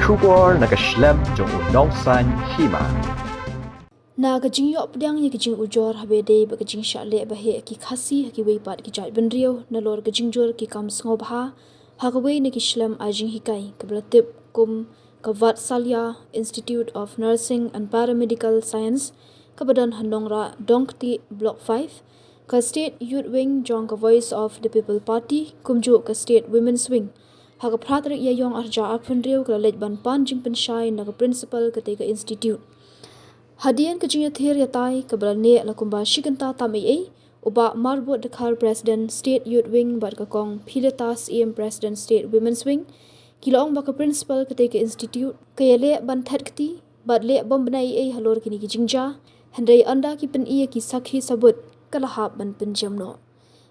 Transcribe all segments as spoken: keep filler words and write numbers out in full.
Khubor na ka shlem jong u Nongsaiñ Hima. Na ka jingïoh pdiang ïa ka jingujor haba dei bad ka jingshah leh baheh ki Khasi ha kiwei pat ki jaitbynriew nalor ka jingjur ki kam sngewbha ha kawei na ki shlem ai jinghikai kaba la tip kum ka Vatsalya Institute of Nursing and Paramedical Science kaba don ha Nongrah Dongkti Block five, ka State Youth Wing jong ka Voice of the People Party kumjuh ka State Women's Wing. Ha ka phra tarik Ïaiong arhajar arphew hynriew ka la leit ban pan jingpynshai na ka principal katei ka institute. Hadien ka jingïathir ïatai kaba la neh la kumba shi kynta tam eiei, u Bah Marbud Dkhar, President State Youth Wing bad ka Kong Philita Syiem, President State Women's Wing, ki la ong ba ka principal katei ka institute ka ïaleh ban thet kti bad leh bym bnai eiei halor kine ki jingjia, hynrei ynda ki pyni ïa ki sakhi sabut ka la hap ban pynjem noh.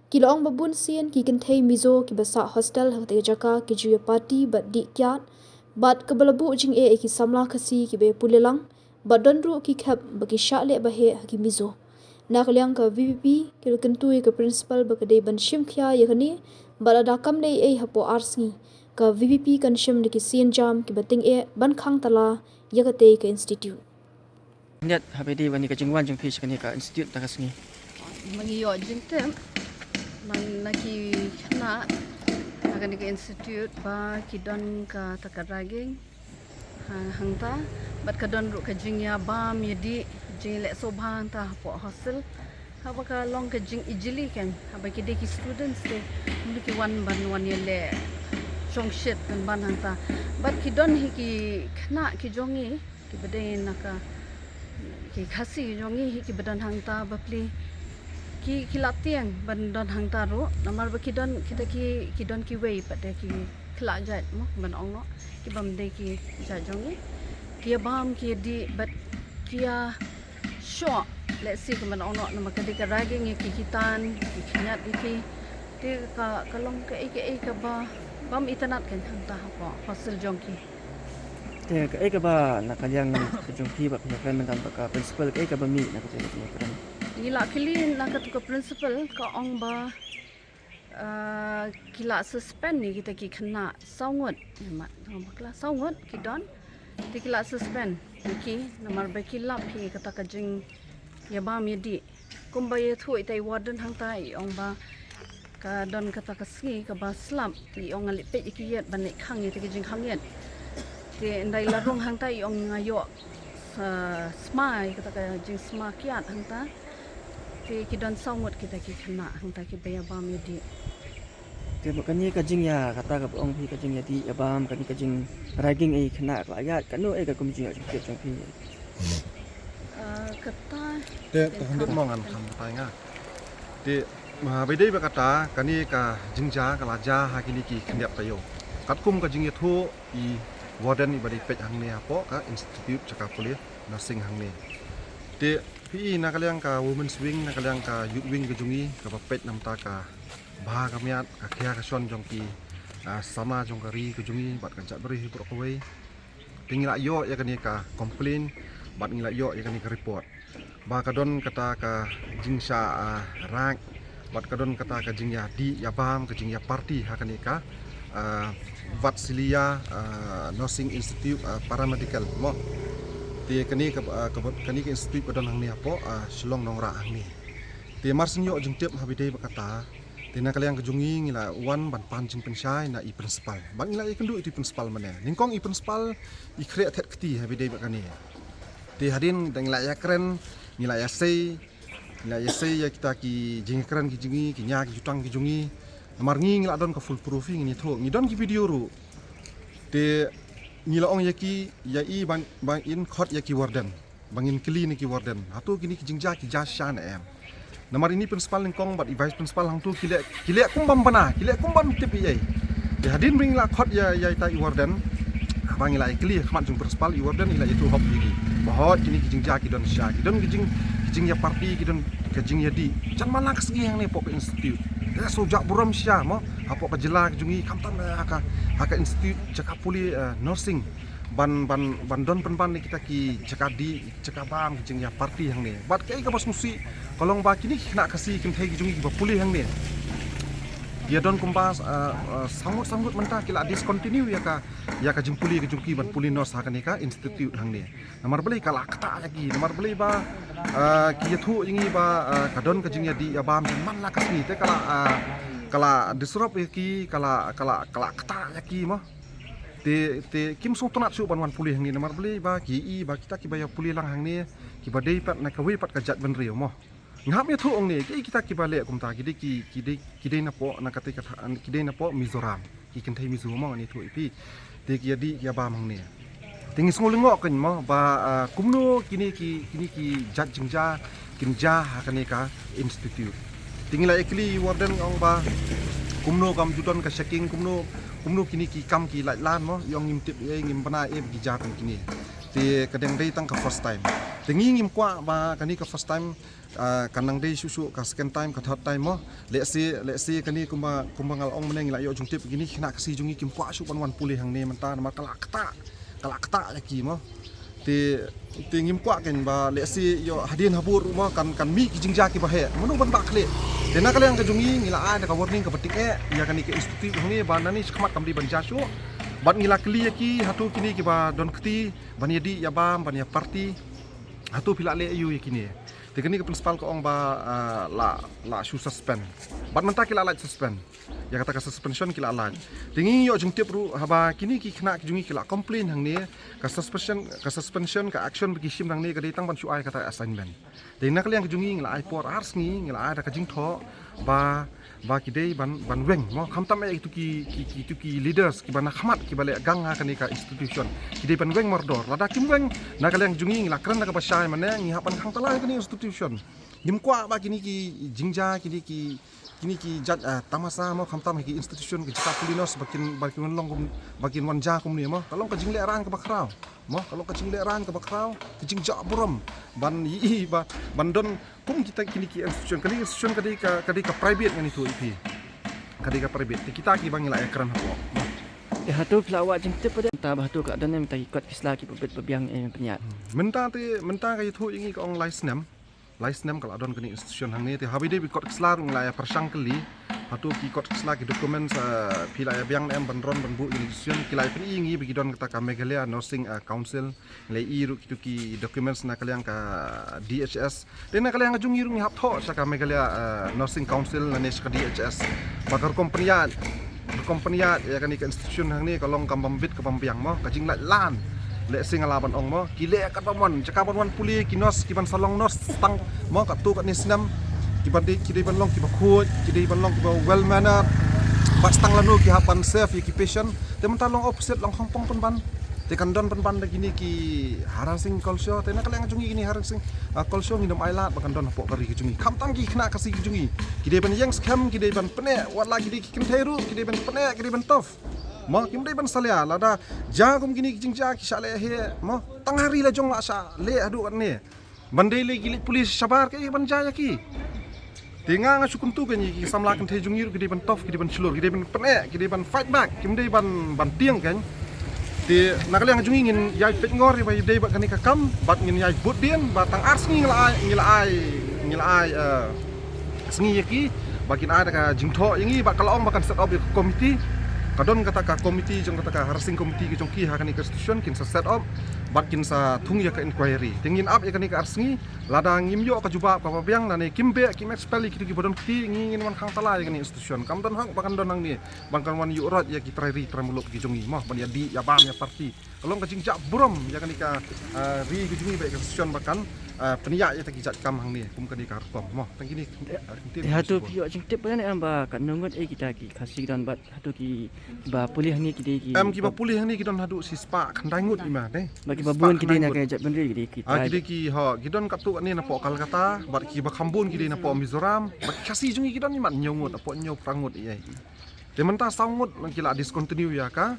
Ki la ong ba bun sien ki kynthei Mizo kiba sah hostel ha katei ka jaka ki ju ïa party bad dih kiad, bad kaba la buh jingeh ïa ki samla Khasi kiba ïa pule lang, bad don ruh ki khep ba ki shah leh baheh ha ki Mizo. Na ka liang ka VPP ki la kyntu ïa ka principal ba ka dei ban shim khia ïa kane, bad lada kam dei ei hapoh ar sngi, ka VPP kan shim da ki sienjam kiba tyngeh ban khang tala ïa katei ka institute. Ndet haba dei bad kane ka jingwan jong phi sha kane ka institute da ka sngi. Ma ngi ïoh jingtip man na ki khynnah ha kane ka institute ba ki don kata ka ragging ha, hangta, bad ka don ruh ka jingïabam ïadih, jingleh sngewbha hangta hapoh hostel. Haba ka long ka jingijli kan, haba ki dei ki students te, mut ki wan ban wan ïaleh shongshit ban ban hangta. Bad ki don hi ki khynnah ki jong ngi kiba dei na ka, ki Khasi ki jong ngi hi kiba don hangta bapli. Ki, ki la tieng ban don hangta ruh, namar ba ki don, kita ki, ki don kiwei pat de ki khlad jait mo, ban ong noh, ki bym dei ki jait jong ngi. Ki ïabam, ki ïadih bad ki ïa shoh, lehse ka ban ong noh, namar ka dei ka ragging ïa ki, ki tan, ki khynñiat ïa ki. Te ka, ka long kaei kaei kaba bym itynnad kan hangta hapoh hostel jong ki. Te kaei kaba na ka liang ka jong phi ba phi ïakren mynta bad ka principal, kaei kaba mih na ka jong ka jingïakren? Ngi la kylli na katu ka principal, ka ong ba, ah, ki la suspend ïa kita ki khynnah saw ngut. Ïa mat, tang bakla saw ngut ki don. Te ki la suspend ïa ki namar ba ki lap hi kata ka jingïabam ïadih. Kumba ïathuh ita i warden hangta i ong ba ka don kata ka sngi kaba slap, te i ong nga leit peit ïa ki ïit ban leit khang ïa kita ki jingkhang ïit. Te ynda i la rung hangta i ong nga ïoh sa, sma ïa kata ka jingsma kiad hangta. Te ki don saw ngut kita ki khynnah hangta kiba ïabam ïadih. Te bad kane ka jingïa, kata kaba ong phi ka jingïadih ïabam, kane ka jingragging ïa ki khynnah ka la ïaid, kano ei ka kum jingïoh jingtip jong phi? Ah, kata. Te, te kham bit mo ngan kham batai nga. Te, ma, ba dei ba kata, kane ka jingjia ka la jia ha kine ki khyndiat taïew. Katkum ka jingïathuh i warden iba dei peit hangne hapoh ka institute jaka pule nursing hangne. Te, phi i na ka liang ka women's wing, na ka liang ka youth wing ka jong ngi, kaba peit namar ka bha ka miat, ka khia ka shon jong ki, ah, samla jong ka ri ka jong ngi bad ka jaitbynriew baroh kawei. Te ngi la ïoh ïa kane ka complaint bad ngi la ïoh ïa kane ka report ba ka don kata ka jingshah, ah, rag bad ka don kata ka jingïadih ïabam, ka jingïaparty ha kane ka, ah, Vatsalya, ah, Nursing Institute, ah, Paramedical mo. Te kane ka, ah, ka, kane ka institute ka don hangne hapoh, ah, Shillong Nongrah hangne. Te mar shu ïoh jingtip haba dei ba kata, te na ka liang ka jong ngi ngi la wan ban pan jingpynshai na i principal. Bad ngi la ïakynduh ïa i principal mynne. Nyngkong i principal i khreh thet kti haba dei bad kane. Te hadien da ngi la ïakren, ngi la ïasei, ngi la ïasei ïa kita ki jingkren ki jong ngi, ki nia ki jutang ki jong ngi. Namar ngi ngi la don ka full proof, ngi ïathuh, ngi don ki video ruh. Te ngi la ong ïa ki, ïa i ban, ban in khot ïa ki warden. Ba ngin kylli na ki warden. Hato kine ki jingjia ki jia shisha ne em? Namar ine i principal nyngkong bad i vice principal hangto ki leh, ki leh kum bym bana, ki leh kum bym tip ei ei. Te hadien ba ngi la khot ïa, ïa ita i warden. Haba ngi la ïakylli ha khmat jong principal, i warden i la ïathuh hok ïa ngi. Ba hooid kine ki jingjia ki don shisha, ki don ki jing, ki jingïaparty, ki don ka jingïadih. Jan man la ka sngi hangne hapoh ka institute. Te shu jah burom shisha mo, hapoh ka jylla ka jong ngi khamtam ha ka, ha ka institute jaka pule, eh, nursing. Ban, ban, ban don pynban ïa kita ki jaka dih, jaka bam, ki jingïaparty hangne. Bad kaei kaba sngewsih ka long ba kine ki khynnah Khasi kynthei ki jong ngi kiba pule hangne. Ki ïa don kumba, ah, ah, saw ngut saw ngut mynta ki la discontinue ïa ka, ïa ka jingpule ka jong ki ban pule nurse ha kane ka institute hangne. Namar balei ka la ktah ïa ki, namar balei ba, ah, ki ïathuh ïa ngi ba, ah, ka don ka jingïadih ïabam jingman la ka sngi te ka la, ah, ka la disrupt ïa ki, ka la, ka la, ka la ktah ïa ki mo. Te, te kim sngewtynnat shuh ban wan pule hangne namar balei ba ki i ba kita kiba ïa pule lang hangne kiba dei pat na kawei pat ka jaitbynriew mo. Nga hap ïathuh hangne ki, kita kiba leh kumta ki dei ki, ki dei, ki dei napoh na kata ka tha-, ki dei napoh Mizoram. Ki kynthei Mizo mo ngan ïathuh ïa phi. Te ki ïadih ki ïabam hangne. Te ngi sngew lyngngoh kein mo ba, ah, kumno kine ki, kine ki jait jingjia kin jia ha kane ka institute. Te ngi la ïakylli warden ong ba kumno kam ju don ka checking, kumno, kumno kine ki kam ki lait lan mo, ïong ngim tip ei, ngim bna ei ba ki jia kum kine. Te ka dang dei tang ka first time. Te ngi ngim kwah ba kane ka first time, ah, kan nang dei shuh shuh ka second time, ka third time mo. Lehse, lehse kane kumba, kumba nga la ong mynne ngi la ïoh jingtip kine ki khynnah Khasi jong ngi kim kwah shuh ban wan pule hangne mynta namar ka la ktah, ka la ktah ïa ki mo. Te, te ngim kwah kein ba lehse ïoh hadien habud mo kan, kan mih ki jingjia kiba heh. Mano ban bah khlieh. Te na ka liang ka jong ngi ngi la ai da ka warning kaba tyngeh ïa kane ka institute hangne ba nangne shakhmat kam dei ban jia shuh. Bad ngi la kylli ïa ki hato kine kiba don kti ban ïadih ïabam ban ïa party. Hato phi la leh aïu ïa kine. Te kane ka principal ka ong ba, ah, la, la shu suspend. Bad mynta ki la lait suspend. Ïa kata ka suspension ki la lait. Te ngi ïoh jingtip ruh haba kine ki khynnah ki jong ngi ki la complain hangne ka suspension, ka suspension ka action ba ki shim hangne ka dei tang ban shu ai kata assignment. Te na ka liang ki jong ngi ngi la ai por ar sngi ngi la ai da ka jingthoh ba, ba ki dei ban, ban weng mo, khamtam eh kitu ki, ki, kitu ki leaders kiba na khmat kiba leh gang ha kane ka institution. Ki dei ban weng mardor. Lada kim weng na ka liang jong ngi ngi la kren da kaba shai mynne ngi hap ban khang talai kane institution. Ngim kwah ba kine ki jingjia, kine ki, kine ki jait, ah, tamasa mo, khamtam ha ki institution ki jaka pule nurse ba kin, ba kin wan long kum, ba kin wan jia kumne mo. Ka long ka jinglehrain kaba khraw. Mo, ka long ka jinglehrain kaba khraw, ka jingjah burom ban ïohi ba ban don kum kita kine ki institution. Kane institution ka dei ka, ka dei ka private ngan ïathuh ïa phi. Ka dei ka private. Te kita kiba ngi la ïakren hapoh. Mo. Ïa hato phi la wad jingtip pat mynta ba hato ka la don mynta ki kot ki sla kiba bit ba biang eh pynïaid. Mynta te, mynta ka ïathuh ïa ngi ka ong lai snem. Lai snem ka la don kane institution hangne te haba ïadei bad ki kot ki sla ruh ngi la ïa pyrshang kylli. Hato ki kot ki sla ki documents, ah, phi la ïa biang ne em ban ron ban buh ïa kane institution, ki la ïa pyni ïa ngi ba ki don kata ka Meghalaya Nursing, ah, Council. Ngi la ïohi ruh kitu ki documents na ka liang ka D H S. Te na ka liang ka jong ngi ruh ngi hap thoh sha ka Meghalaya, ah, Nursing Council lane sha ka D H S. Ba ka rukom pynïaid, rukom pynïaid ïa kane ka institution hangne ka long kam bam bit ka bam biang mo, ka jinglait lan. Lehse nga lah ban ong mo, ki leh katba mon, jaka ban wan pule ki nurse, ki ban sa long nurse tang mo, katto katne snem. Ki ban dei, ki dei ban long kiba khuid, ki dei ban long kiba well mannered. Bad tang lano ki hap ban serve ïa ki patient. Te mynta long opposite, long khongpong pynban. Te kan don pynban da kine ki harassing culture. Te na ka liang jong ngi kine harassing, ah, culture ngin ym ailad ba kan don hapoh ka ri ka jong ngi. Khamtam ki khynnah Khasi ki jong ngi. Ki dei ban ïeng skhem, ki dei ban pyneh, wat la ki dei ki kynthei ruh, ki dei ban pyneh, ki dei ban tough. Mo, kim dei ban salia, lada jia kum kine ki jingjia ki shah leh heh, mo, tang ha ri la jong la shah leh haduh katne. Ban dei lei ki leit pule shabar kaei ban jia ïa ki. Te nga nga shu kyntu kein ïa ki samla kynthei jong ngi ruh ki dei ban tough, ki dei ban shlur, ki dei ban pyneh, ki dei ban fight back, kim dei ban, ban tieng kein. Te na ka liang jong ngi ngin ïai peitngor ïa ba ïadei bad kane ka kam, bad ngin ïai bud dien, ba tang ar sngi ngi la ai, ngi la ai, ngi la ai, eh, sngi ïa ki, ba kin ai da ka jingthoh ïa ngi, bad ka la ong ba kan set up ïa ka committee. Ka don kata ka committee, jong kata ka harassing committee ka jong ki ha kane ka institution, kin sa set up, bad kin sa thung ïa ka inquiry. Te ngin ap ïa kane ka ar sngi, lada ngim ïoh ka jubab kaba biang, lane kim beh, kim expel ïa kitu kiba don kti, ngi ngin wan khang talai ïa kane institution. Kam don hok ba kan don hangne, ban kan wan ïuh rot ïa ki trai ri trai muluk ki jong ngi, mo, ban ïadih, ïabam, ïa party. Ka long ka jingjah burom ïa kane ka, ah, ri ka jong ngi bad ïa ka institution ba kan, ah, pynïaid ïa kita ki jait kam hangne kum kane ka rukom mo. Tang kine, ah, kine. Te hato phi ïoh jingtip ba ne em ba katno ngut eh kita ki Khasi ki don bad hato kiba pule hangne ki dei ki. Em, kiba pule hangne ki don haduh shispah khyndai ngut i ma, ne. Bad kiba bun ki dei na ka jaitbynriew ki dei ki. Ah, ki dei ki, ha, ki don katto katne napoh Kolkata bad kiba kham bun ki dei napoh Mizoram bad ki Khasi jong ngi ki don i ma hynñiew ngut, hapoh hynñiew phra ngut ïa. Te mynta saw ngut ki la discontinue ïa ka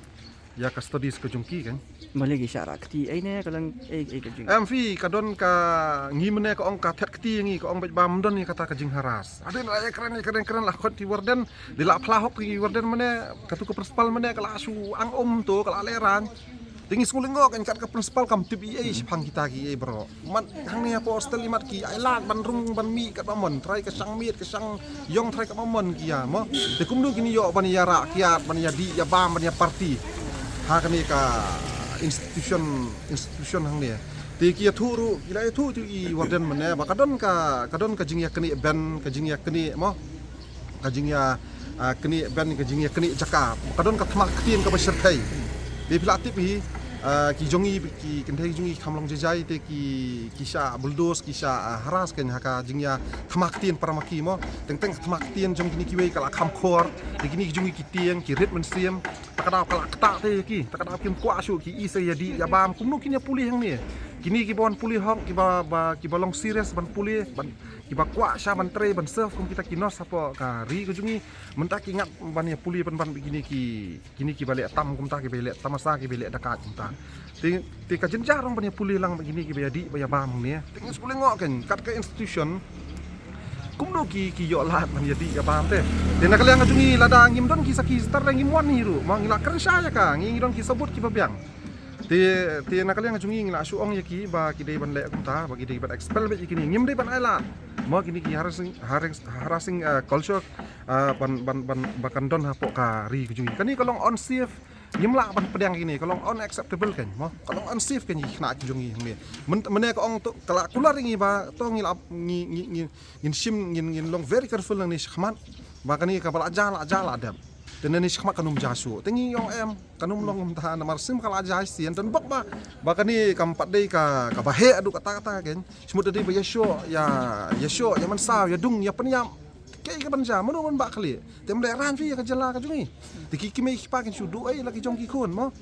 ïa ka studies ka jong ki kan. Balei ki shah rah kti ei ne ka long ei ei ka jong. Em phi, ka don ka ngi mynne ka ong ka thet kti ngi ka ong bad ba ym don ïa kata ka jingharas. Hadien la ïa kren ïa kren kren la khot ki warden, de la phla hok ki warden mynne, katu ka principal mynne ka la shu ang um to ka la lehrain. Te ngi sngewlyngngoh kan kat ka principal kam tip ei ei shaphang kita ki ei bro. Mat hangne hapoh hostel i mat ki ai lad ban rung ban mih katba mon, trai ka shang miet ka shang ïong trai katba mon ki ïa mo. Te kumno kine ïoh ban ïa rah kiad, ban ïa dih ïa bam, ban ïa party ha kane ka institution, institution hangne. Te ki ïathuh ruh, ki la ïathuh tu i warden mynne ba ka don ka, ka don ka jingïaknieh ben, ka jingïaknieh mo, ka jingïa, ah, knieh ben, ka jingïaknieh jaka, ka don ka thma ktien kaba shyrkhei. Te phi la tip hi, ah, ki jong ngi, ki kynthei jong ngi kham long jai jai te ki, ki shah bulldoze, ki shah, ah, harass kan ha ka jingïa thma ktien para ma ki mo. Teng teng thma ktien jong kine kiwei ka la kham khor. Te kine ki jong ngi ki tieng, ki rit mynsiem. Ta ka daw ka la ktah te ki, ta ka daw kim kwah shuh ki i sa ïa dih ïa bam. Kumno kine pule hangne? Kine kiba wan pule hok, kiba, ba, kiba long serious ban pule, ban, kiba kwah sha ban trei ban serve kum kita ki nurse hapoh ka ri ka jong ngi. Mynta ki ngat ban ïa pule pynban bad kine ki, kine kiba leh tam kumta, kiba leh tamasa, kiba leh dakaid kumta. Te, te ka jynjar ruh ban ïa pule lang bad kine kiba ïa dih ba ïa bam hangne. Te ngi sngewlyngngoh kan kat ka institution. Kumno ki, ki ïoh lad ban ïa dih ïa bam te. Te na ka liang ka jong ngi lada ngim don ki sakhi star ngim wan hi ruh. Ma ngi la kren sha ïa ka, ngi, ngi don ki sabut kiba biang. Te, te na ka liang ka jong ngi ngi la shu ong ïa ki ba ki dei ban leh kumta, ba ki dei ban expel beit ïa kine, ngim dei ban ai lad. Ma kine ki harassing, harassing, harassing, uh, culture, uh, ban, ban, ban, ba kan don hapoh ka ri ka jong ngi. Kane ka long unsafe. Ngim lah ban pdiang kine, ka long unacceptable kan. Ma ka long unsafe kan ïa ki khynnah ki jong ngi hangne. Mynne ka ong to ka la kular ïa ngi ba to ngi la, ngi, ngi, ngi, ngin shim, ngin, ngin long very careful nangne shakhmat. Ba kane kaba la jia la jia la dep. Te nangne shakhmat kan ym jia shuh. Te ngi ong em, kan ym long kumta namar shim ka la jia shisien, don bok ba, ba kane kam pat dei ka, kaba heh haduh katta katta kan. Shimut dei ba ïa shoh, ïa, ïa shoh, ïa mynsaw, ïa dung, ïa pynïap. Kaei kaban jia, mano ban bah khlieh. Te ym lehrain phi ïa ka jylla ka jong ngi. Te ki kmie ki kpa kin shu duh ei la ki jong ki khun mo.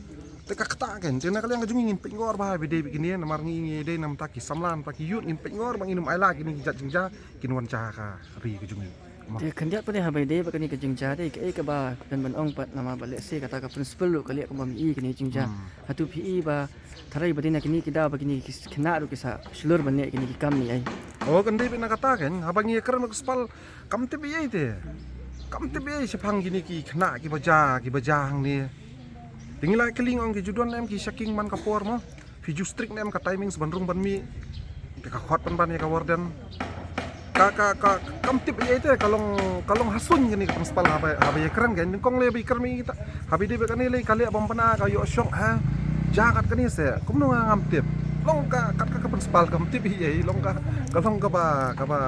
Te ka ktah kan. Te na ka liang ka jong ngi ngin peit ngor ba ha ba dei bad kine namar ngi, ngi dei namar ki samla, namar ki youth ngin peit ngor ba ngin ym ai lad kine ki jait jingjia kin wan jia ha ka ri ka jong ngi. Mo. Te khyndiat pat de ha ba dei bad kane ka jingjia de kaei kaba don ban ong pat namar ba lehse kata ka principal ruh ka leh kumba ym i kane ka jingjia. Hmm. Hato phi i ba tharai ba dei na kine ki daw ba kine ki khynnah ruh ki sa shlur ban leh kine ki kam ne ei. Oh, kan dei beit na kata kan, haba ngi ïa kren bad ka principal kam tip ei ei te. Kam tip ei ei shaphang kine ki khynnah kiba jia, kiba jia hangne. Te ngi la kylli ong ki ju don em ki shaking man ka por mo. Phi ju strict ne em ka timings ban rung ban mih. Te ka khot pynban ïa ka warden. Ka, ka, ka, kam tip ei ei te, ka long, ka long ha suiñ kane ka principal haba, haba ïa kren ka nyngkong lei ba ïa kren ïa kita. Haba ïa dei bad kane lei ka leh bym bna ka ïoh shong ha. Jia kat kane se, kumno nga ngam tip. Long ka, kat ka, ka principal kam tip ei ei, long ka, ka long kaba, kaba,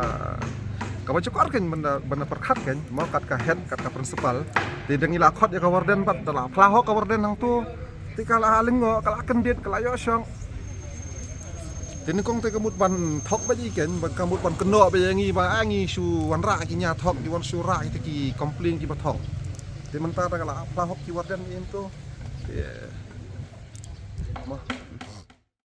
kaba jukor kan bynda, bynda pyrkhat kan, mo kat ka head, kat ka principal. Te dang ïa la khot ïa ka warden bad da la phla hok ka warden hangto. Te ka la lyngngoh, ka la kyndit, ka la ïoh shong. Te nyngkong te ka mut ban thok bad ïa ki, ba ka mut ban kynnoh bad ïa ngi ba, ah, ngi shu wanrah ki nia thok, ki wan shu rah kita ki complain kiba thok. Te mynta te ka la phla hok ki warden ïa ngi to. Te, mo.